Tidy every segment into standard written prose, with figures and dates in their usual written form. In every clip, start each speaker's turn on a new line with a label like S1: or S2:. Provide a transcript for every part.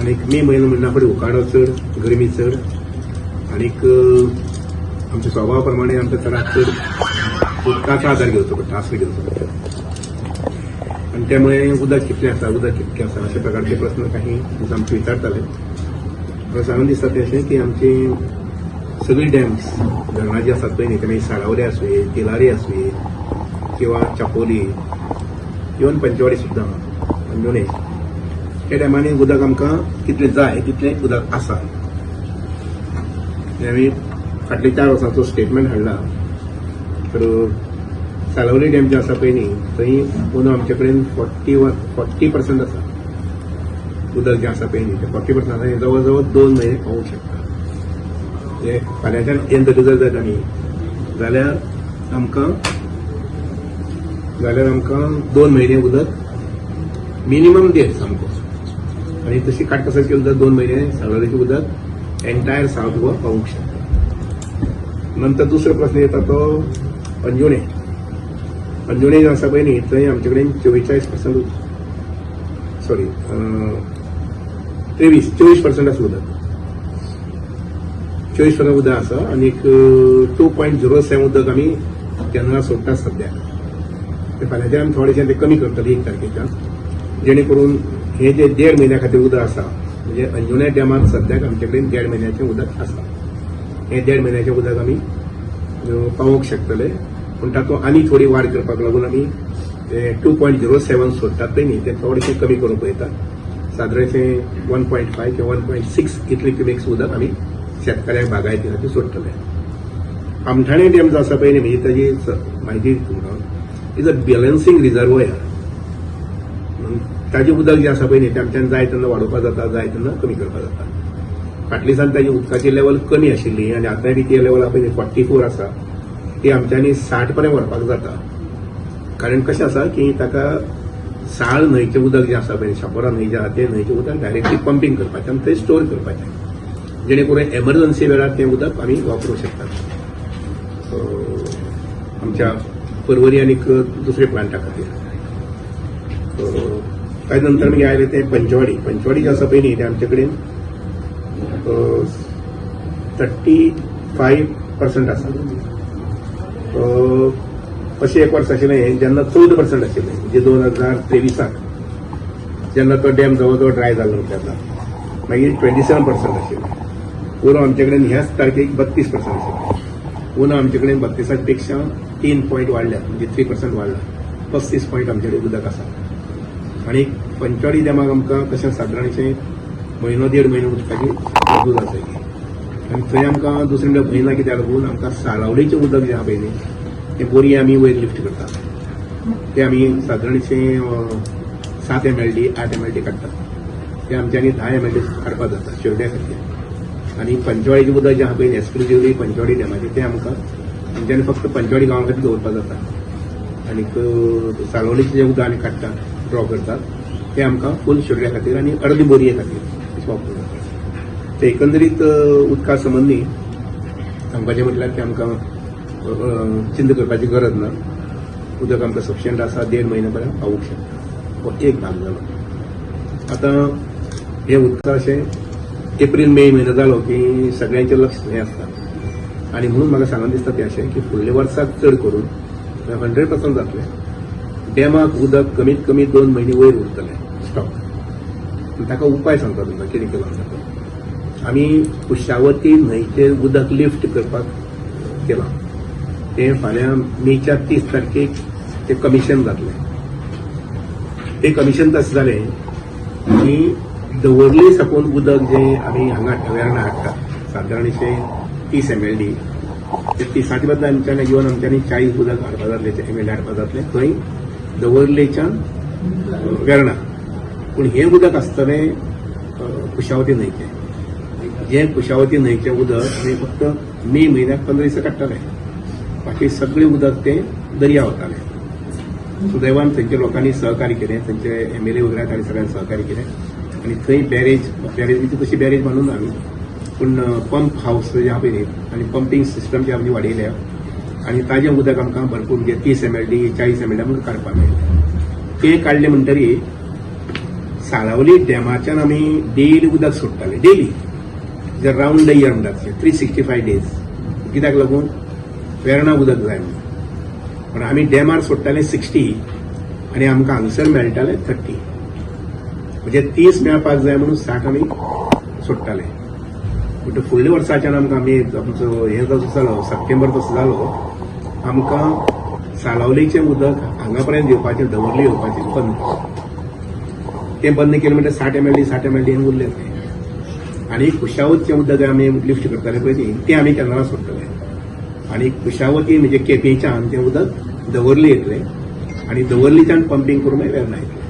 S1: आनीक मे म्हयनो म्हणना फुडें उकाडो चड, गरमी चड आनीक आमच्या स्वभावा प्रमाणे आमकां चडात चड उदकाचो आदार घेवचो पडटा, आसरो घेवचो पडटा आनी त्यामुळे उदक कितलें आसा, उदक कितकें आसा अशा प्रकारचे प्रस्न काही दीस आमचे विचारताले. म्हाका सांगून दिसता तें अशें की आमची सगळीं डॅम्स, धरणां जी आसात पळय न्ही, ते मागीर साळावले आसुये, तिलारी आसुये किंवा चापोली, इवन पंचवाडी सुद्दां, अंजुणे, ह्या डॅमांनी उदक आमकां कितलें जाय तितलें उदक आसा. हें आमी फाटल्या 4 वर्सांचो स्टेटमेंट हाडला. तर साळावली डॅम जे आसा पळय न्ही, थंय अंदू आमचे कडेन 41, 40% आसा. उदक जें आसा पळय न्ही, तें 40% आसा. हें जवळ जवळ 2 म्हयने पावूंक शकता. हे फाल्यांच्यान एंड जर जाता न्ही जाल्यार आमकां 2 म्हयने उदक मिनिमम देड सामको. आनी तशी काटकसर केली तर 2 म्हयने साळावलेचें उदक एंटायर सावथ गोवा पावूंक शकता. नंतर दुसरो प्रस्न येता तो अंजुणे. अंजुणे जे आसा पळय न्ही, थंय आमचे कडेन 44%, सॉरी, 23, 24% आसा उदक. 24% उदक आसा आनीक 2.07 उदक आमी कॅनला सोडटात सद्याक. ते फाल्यांच्यान आमी थोडेशें ते कमी करतले 1 तारखेच्यान, जेणे करून हे जे देड म्हयन्या खातीर उदक आसा, म्हणजे अंजुणे डॅमात सद्याक आमचे कडेन देड म्हयन्याचें उदक आसा. हे देड म्हयन्याचें उदक आमी पावोवंक शकतले. पूण तातूंत आनी थोडी वाड करपाक लागून आमी ते 2.07 सोडटात पळय न्ही, ते थोडेशें कमी करूंक पळयतात. सादारणशें 1.5 किंवा 1.6 इतले क्युबिक्स उदक आमी शेतकऱ्यांक बागायती खातीर सोडटले. आमठाणे डॅम जो आसा पळय न्ही, म्हणजे ताजी म्हायती तुमकां, is a balancing reservoir. ताजें उदक जें आसा पळय न्ही, तें आमच्यान जाय तेन्ना वाडोवपाक जाता, जाय तेन्ना कमी करपाक जाता. फाटल्या दिसान ताजी उदकाची लेवल कमी आशिल्ली आनी आतांय बी ती लेवल पळय 44 आसा. ती आमच्यांनी 60 पर्यंत व्हरपाक जाता. कारण कशें आसा की ताका साळ न्हंयचें उदक जें आसा पळय, शापोरा न्हंय जें आसा, तें न्हंयचें उदक डायरेक्टली पंपींग करपाचें आनी थंय स्टोर करपाचें, जेणे करून एमर्जन्सी वेळार तें उदक आमी वापरूंक शकतात आमच्या परवरी आनी दुसऱ्या प्लांटा खातीर. ताजे नंतर मागीर आयलें तें पंचवाडी. पंचवाडी जें आसा पळय न्ही, तें आमचे कडेन 35% आसा. अशें एक वर्स आशिल्लें जेन्ना 14% आशिल्लें, म्हणजे 2023साक जेन्ना तो डॅम जवळ जवळ ड्राय जालो तेन्ना मागीर 27% आशिल्लें. अंदू आमचे कडेन ह्याच तारखेक 32% आशिल्लें. अंदू आमचे कडेन 32 पेक्षा 3 पॉयंट वाडल्यात, म्हणजे 3% वाडला. 35 पॉयंट आमचे कडेन उदक आसा. आनी पंचवाडी डॅमाक आमकां तशें सादारणशें म्हयनो देड म्हयनो उदकाची गरज आसा. आनी थंय आमकां दुसरें म्हणल्यार भंय ना. कित्याक लागून आमकां साळावलेचें उदक जें आहा पळय न्ही, तें बोरये आमी वयर लिफ्ट करतात. ते आमी सादारणशें 7 MLD, 8 MLD काडटात. ते आमच्यांनी 10 MLD काडपाक जाता शिरोड्या खातीर. आनी पंचवाडीचें उदक जें आहा पळय, एक्सक्लुजिवली पंचवाडी डॅमाचें, तें आमकां आमच्यांनी फक्त पंचवाडी गांवा खातीर दवरपाक जाता. आनीक साळावलेचें जें उदक आमी काडटात, ड्रॉ करतात, तें आमकां फूल शिरोड्या खातीर आनी अर्दी बोरये खातीर अशें वापरूंक जाता. ते एकंदरीत उदका संबंदी सांगपाचें म्हटल्यार की आमकां चिंता करपाची गरज ना. उदक आमकां सफिशियंट आसा, देड म्हयन्या पर्यंत पावूंक शकता. हो एक भाग जालो. आतां हे उदका अशें एप्रील मे म्हयनो जालो की सगळ्यांचें लक्ष हें आसता आनी म्हणून म्हाका सांगून दिसता तें अशें की फुडल्या वर्साक चड करून 100% जातलें. डॅमाक उदक कमीत कमी 2 म्हयने वयर उरतलें स्टॉक. ताका उपाय सांगता तुमकां कितें केला म्हणटा तो. आमी कुशावती न्हंयचेर उदक लिफ्ट करपाक केलां. तें फाल्यां मेच्या 30 तारखेक तें कमिशन जातलें. तें कमिशन तशें जालें की दवर्ले साकून उदक जें आमी हांगा वेर्णा हाडटात, सादारणशें 30 MLD, ते 30च्या बदला आमच्यान येवन आमच्यांनी 40 उदक हाडपा जातलें, MLD हाडपा जातलें खंय, दवर्लेच्यान वेर्णा. पूण हें उदक आसतलें कुशावती न्हंयचें. जें कुशावती न्हंयचें उदक आमी फक्त मे म्हयन्याक 15 दिसां काडटाले, बाकी सगळें उदक तें दर्या वतालें. सुदैवान थंयच्या लोकांनी सहकार्य केलें. थंयचे MLA वगैरे तांणी सगळ्यांनी सहकार्य केलें आनी थंय बॅरेज, बॅरेज म्हणजे तशी बॅरेज बांदून आमी, पूण पंप हावस जे आहा पळय न्ही आनी पंपींग सिस्टम जी आमी वाडयल्या आनी ताजें उदक आमकां भरपूर, म्हणजे 30 MLD, 40 MLD आमकां काडपाक मेळ्ळें. तें काडलें म्हणटरी साळावली डॅमाच्यान आमी डेली उदक सोडटाले, डेली, जे रावंड the year म्हणटात, 365 डेज. कित्याक लागून? वेर्णा उदक जाय म्हणून. पण आमी डॅमार सोडटाले 60 आनी आमकां हांगसर मेळटाले 30. म्हणजे 30 मेळपाक जाय म्हणून 60 आमी सोडटाले. म्हणटा फुडल्या वर्साच्यान आमकां, आमी आमचो हें जसो जालो, सप्टेंबर तसो जालो, आमकां साळावलीचें उदक हांगा पर्यंत येवपाचें, दवर्ली येवपाचें बंद. तें बंद केलें म्हणल्यार 60 MLD, 60 MLD उरलें तें. आनी कुशावतचें उदक आमी लिफ्ट करताले पळय न्ही, तें आमी कॅनला सोडटले आनी कुशावती म्हणजे केपेंच्यान तें उदक दवर्ली येतलें आनी दवर्लीच्यान पंपींग करून मागीर वेर्णा येतलें.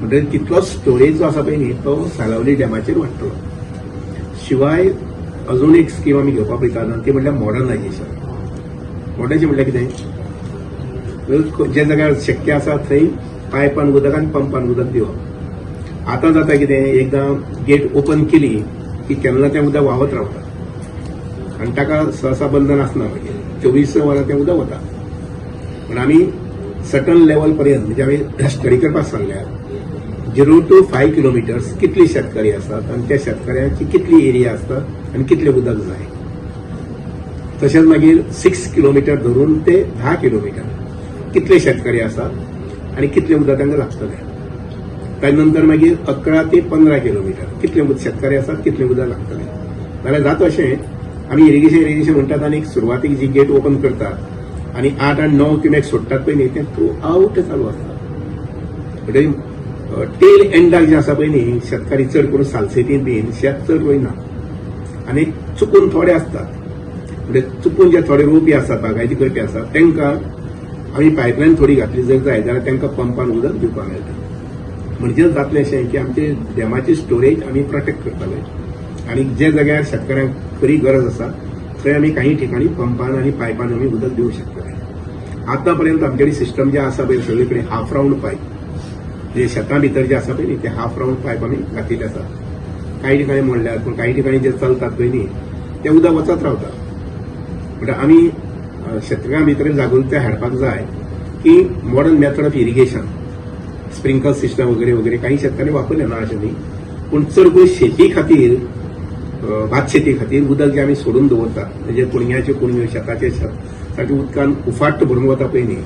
S1: म्हणटकीर तितलोच स्टोरेज जो आसा पळय न्ही, तो साळावली डॅमाचेर वाडटलो. शिवाय अजून एक स्कीम आमी घेवपाक पळयतात आनी ती म्हटल्यार मॉडर्नायझेशन. मॉडर्नायझेशन म्हटल्यार कितें? जे जाग्यार शक्य आसा थंय पायपान उदक आनी पंपान उदक दिवप. आतां जाता कितें, एकदां गेट ओपन केली की केन्ना तें उदक व्हांवत रावता आनी ताका सहसा बंधन आसना. मागीर 24 वरां तें उदक वता. पूण आमी सर्टन लेवल पर्यंत, म्हणजे आमी स्टडी करपाक सांगल्या, 0 टू 5 किलोमिटर्स कितली शेतकरी आसात आनी त्या शेतकऱ्यांची कितली एरिया आसता आनी कितलें उदक जाय. तशेंच मागीर 6 किलोमिटर धरून ते 10 किलोमिटर कितले शेतकरी आसात आनी कितलें उदक तांकां लागतलें. ताजे नंतर मागीर 11 ते 15 किलोमिटर कितले शेतकरी आसात, कितलें उदक लागतलें. जाल्यार जाता अशें, आमी इरिगेशन इरिगेशन म्हणटात आनी सुरवातीक जी गेट ओपन करतात आनी 8 आनी 9 क्युमेक सोडटात पळय न्ही, तें थ्रू आवट चालू आसता. म्हणजे टेल एंडाक जें आसा पळय न्ही, शेतकारी चड करून सालसेतीन बीन शेत चड रोयना आनी चुकून थोडे आसतात. म्हणजे चुकून जे थोडे रोवपी आसात, बागायती करपी आसात, तांकां आमी पायपलायन थोडी घातली जर जाय जाल्यार तांकां पंपान उदक दिवपाक मेळटा. म्हणजे जातलें अशें की आमचे डॅमाची स्टोरेज आमी प्रोटेक्ट करतले आनी जे जाग्यार शेतकऱ्यांक खरी गरज आसा थंय आमी काही ठिकाणी पंपान आनी पायपान आमी उदक दिवंक शकतले. आतां पर्यंत आमचे कडेन सिस्टम जे आसा पळय, सगळे कडेन हाफ रावंड पायप, जे शेतां भितर जे आसा पळय न्ही, ते हाफ रावंड पायप आमी घातिल्ले आसा. काही ठिकाणी मोडल्यात, पूण काही ठिकाणी जे चलतात पळय न्ही, ते उदक वचत रावता. म्हणटा आमी शेतकऱ्यां भितर जागृताय हाडपाक जाय की modern method of irrigation, sprinkle system वगैरे वगैरे काही शेतकऱ्यांनी वापरले ना अशें न्ही, पूण चड करून शेती खातीर, भात शेती खातीर उदक जें आमी सोडून दवरतात, म्हणजे कुणग्याच्यो कुणग्यो, शेताचे शेत सारकें उदकान उफाट्ट भरून वता पळय न्ही,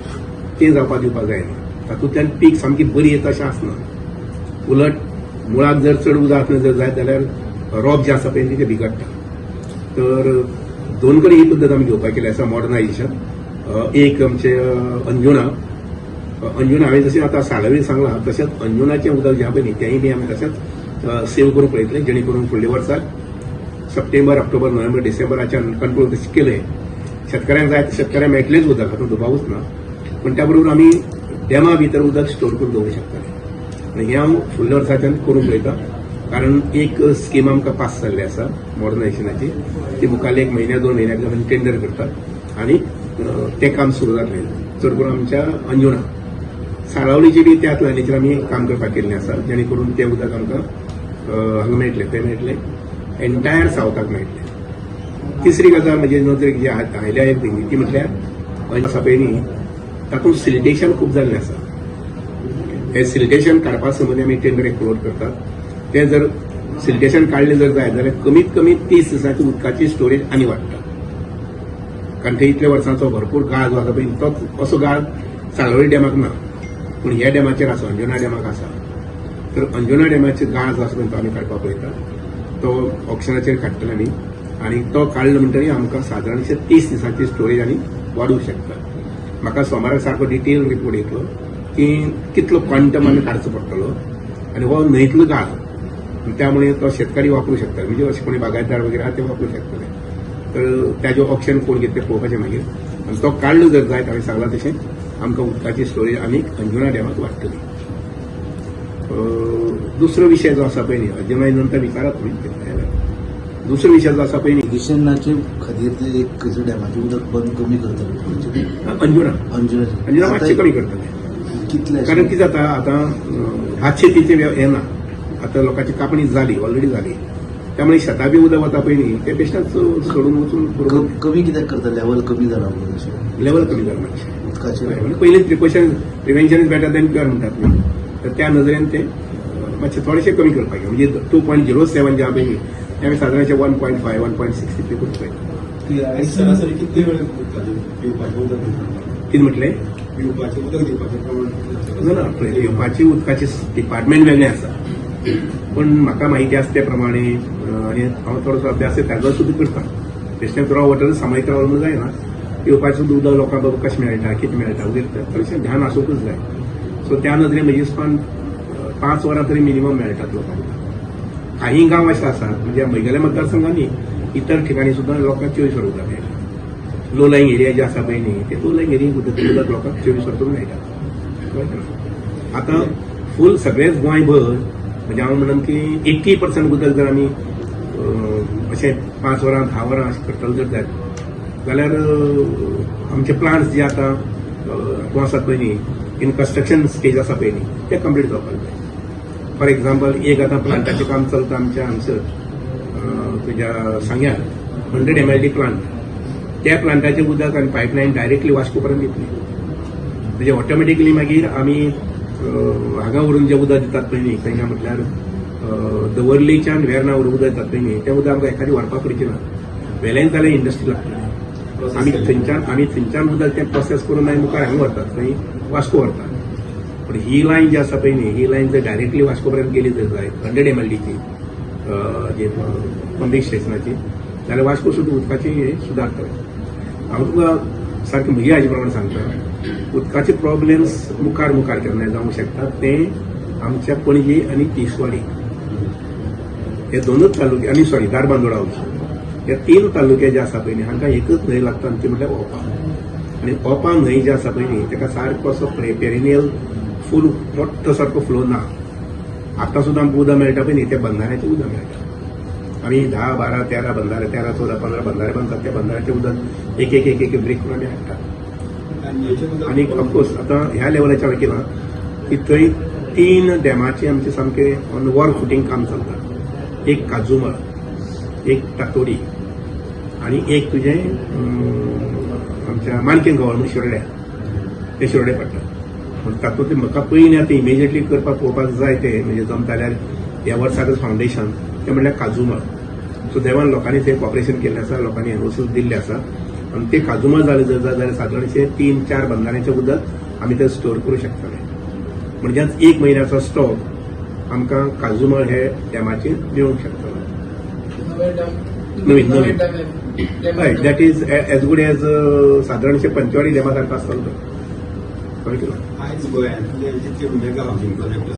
S1: तें जावपाक दिवपाक जायना. तातूंतल्यान पीक सामकी बरी येता अशें आसना. उलट मुळाक जर चड उदक आसलें जर जायत जाल्यार रोप जें आसा पळय न्ही, तें बिगडटा. तर दोन कडेन ही पद्दत आमी घेवपाक केली आसा, मॉडर्नायझेशन. एक आमचे अंजुणा. अंजुणा हांवें जशें आतां साळावली सांगलां, तशेंच अंजुणाचें उदक जें आहा पळय न्ही, तेंय बी आमी तशेंच सेव करूंक पळयतले, जेणे करून फुडल्या वर्साक सप्टेंबर, ऑक्टोबर, नोव्हेंबर, डिसेंबराच्यान कंट्रोल तशें केलें, शेतकऱ्यांक जाय शेतकऱ्यांक मेळटलेंच उदक, हातूंत दुबावूच ना. पूण त्या बरोबर आमी डॅमा भितर उदक स्टोर करून दवरूंक शकतले आनी हें हांव फुडल्या वर्साच्यान करूंक पळयतां. कारण एक स्कीम आमकां पास जाल्ली आसा मॉडर्नायझेशनाची. ती मुखारले एक म्हयन्या 2 म्हयन्या भितर आमी टेंडर करतात आनी तें काम सुरू जातलें, चड करून आमच्या अंजुणा. साळावलीची बी त्याच लायनीचेर आमी काम करपाक केल्लें आसा, जेणे करून तें उदक आमकां हांगा मेळटलें, थंय मेळटलें, एंटायर सावथाक मेळटलें. तिसरी गजाल म्हणजे नदरेक जी आयल्या एक ती म्हटल्यार आसा पळय न्ही, तातूंत सिल्टेशन खूब जाल्लें आसा. हें सिल्टेशन काडपा संबंदी आमी टेंडर एक फ्लोट करतात. तें जर सिल्टेशन काडलें जर जायत जाल्यार कमीत कमी 30 दिसांची उदकाची स्टोरेज आनी वाडटा. कारण थंय इतल्या वर्सांचो भरपूर गाळ जो आसा पळय, तो असो गाळ साळवली डॅमाक ना, पूण ह्या डॅमाचेर आसा, अंजुना डॅमाक आसा. तर अंजुना डॅमाचेर गाळ जो आसा पळय, तो आमी काडपाक पळयता. तो ऑक्शनाचेर काडटले आमी आनी तो काडलो म्हणटकीर आमकां सादारणशे 30 दिसांची स्टोरेज आनी वाडूंक शकता. म्हाका सोमाराक सारको डिटेल रिपोर्ट येतलो की कितलो क्वांटम आमी काडचो पडटलो आनी हो न्हंयतलो गाळ आनी त्यामुळे तो शेतकरी वापरूं शकता, म्हणजे अशे कोणी बागायतदार वगैरे आहा ते वापरूं शकतले. तर ताजें ऑप्शन कोण घेतलें पळोवपाचें मागीर. आनी तो काडलो जर जायत, हांवें सांगलां तशें, आमकां उदकाची स्टोरेज आनीक अंजुणा डॅमाक वाडटली. दुसरो विशय जो आसा पळय न्ही, अजून नंतर विचारात तुमी. दुसरो विशय जो आसा पळय न्ही,
S2: इरिगेशनाचे खातीर ते एक खंयच्या डॅमाचें उदक बंद कमी करतले?
S1: अंजुणा.
S2: अंजुनाचे.
S1: अंजुणा मातशें कमी करतले.
S2: कितले?
S1: कारण कितें जाता आतां, भात शेतीचें हें ना. आतां लोकांची कापणी जाली, ऑलरेडी जाली, त्यामुळे शेतां बी उदक वता पळय न्ही, तें बेश्टेंच सोडून वचून बरोबर.
S2: कमी कित्याक करता? लेवल कमी जाला म्हणून अशें?
S1: लेवल कमी जालें मातशें.
S2: उदकाचें.
S1: म्हणजे पयलींच precaution, prevention is better than cure म्हणटात न्ही, तर त्या नदरेन ते मातशें थोडेशें कमी करपाक जाय. म्हणजे 2.07 जे आहा पळय न्ही, ते आमी सादारणशे 1.5, 1.6 इतले करूंक जाय.
S3: आनी सरासरी कितले वेळ उदकाचें पिवपाचें उदक दितात?
S1: कितें म्हटलें?
S3: पिवपाचें उदक दिवपाचें प्रमाण कितलें आसता?
S1: ना ना, पळय, पिवपाची उदकाचें डिपार्टमेंट वेगळें आसा, पूण म्हाका म्हायती आसा ते प्रमाणे आनी हांव थोडोसो अभ्यास ताजो सुद्दां करता. बेश्टें रॉ वॉटर सांबाळीत रावलो म्हणून जायना. पिवपाचें सुद्दां उदक लोकांक बाबा कशें मेळटा, कितें मेळटा वगैरे, तें थोडेशें ध्यान आसूंकच जाय. सो त्या नदरेन म्हजे हिसपान 5 वरां तरी मिनिमम मेळटात लोकांक. काही गांव अशे आसात, म्हणजे म्हगेल्या मतदारसंघांनी इतर ठिकाणी सुद्दां लोकांक 24 वर उदक मेळटा. लो लाईंग एरिया जे आसा पळय न्ही, ते लो लाईंग एरिया उदक उदक लोकांक 24 वर मेळटा, कळ्ळें? आतां फूल सगळेच गोंयभर, म्हणजे हांव म्हणन की 80% उदक जर आमी अशें 5 वरां, 10 वरां अशें करतले जर जायत जाल्यार आमचे प्लांट्स जे आतां हातूंत आसात पळय न्ही, इन कन्स्ट्रक्शन स्टेज आसा पळय न्ही, ते कंप्लीट जावपाक जाय. फॉर एक्झाम्पल, एक आतां प्लांटाचें काम चलता आमच्या हांगसर तुज्या सांग्यार, 100 एमएलडी प्लांट. त्या प्लांटाचें उदक आनी पायपलायन डायरेक्टली वास्को पर्यंत दितली. म्हणजे ऑटोमॅटिकली मागीर आमी हांगा व्हरून जें उदक दितात पळय न्ही, खंय म्हटल्यार दवर्लीच्यान वेर्ना व्हरून उदक दितात पळय न्ही, तें उदक आमकां एखादी व्हरपाक पडचें ना. वेल्यान जाल्यार इंडस्ट्री लागतली. आमी थंयच्यान उदक तें प्रोसेस करून मागीर मुखार हांगा व्हरतात, खंय, वास्को व्हरतात. पण ही लायन जी आसा पळय न्ही, ही लायन जर डायरेक्टली वास्को पर्यंत गेली जर जायत 100 एमएलडीची जे पंपींग स्टेशनाची, जाल्यार वास्को सुद्दां उदकाची हे सुदारतले. हांव तुका सारकें म्हज्या हाजे प्रमाणे सांगता, उदकाचे प्रॉब्लेम्स मुखार मुखार केन्नाय जावंक शकता. ते आमच्या पणजी आनी तिसवाडी हे दोनूच तालुके आनी सॉरी, धारबांदोडा ऑल्सो, हे तीन तालुके जे आसा पळय न्ही, हांकां एकच न्हंय लागता आनी ती म्हटल्यार ओपा. आनी ओपा न्हंय जी आसा पळय न्ही, ताका सारको असो पेरिनियल फूल मोठो सारको फ्लो ना. आतां सुद्दां आमकां उदक मेळटा पळय न्ही, ते बंधाऱ्याचें उदक मेळटा. आमी 10, 12, 13 बंधारे, 13, 14, 15 बंधारे बांदतात. त्या बंधाऱ्याचें उदक एक एक एक एक ब्रेक करून आमी हाडटात.
S3: आनी हेचें उदक
S1: आनी ऑफकोर्स आतां ह्या लेवलाचेर हांवें केलां की थंय तीन डॅमाचे आमचे सामके ऑन वॉर फुटींग काम चलता. एक काजूमळ, एक तातोडी आनी एक तुजें आमच्या माणक्या गवळ म्हणून शिरोड्या, ते शिरोडे पडटा. पूण तातूंतलें म्हाका पयलीं आतां इमिजिएटली करपाक पळोवपाक जाय, ते म्हणजे जमता जाल्यार ह्या वर्साकच फावंडेशन, तें म्हणल्यार काजूमळ. सो देवान लोकांनी थंय कॉपरेशन केल्लें आसा, लोकांनी एनओसी दिल्लें आसा आनी ते काजूमळ जालें जर जाय जाल्यार सादारणशें तीन चार बंधाऱ्यांचें उदक आमी थंय स्टोर करूं शकतले. म्हणजेच एक म्हयन्याचो स्टॉक आमकां काजूमळ हे डॅमाचेर मेळूंक शकतलो.
S4: नवे डॅम.
S1: नवीन, नवीन.
S4: डॅम.
S1: हय, that is as good as सादारणशे Panchwadi डॅमा सारको आसतलो तो, कळ्ळें तुका?
S3: आयज गोंयांतले जितले मेगा हावसिंग प्रोजेक्ट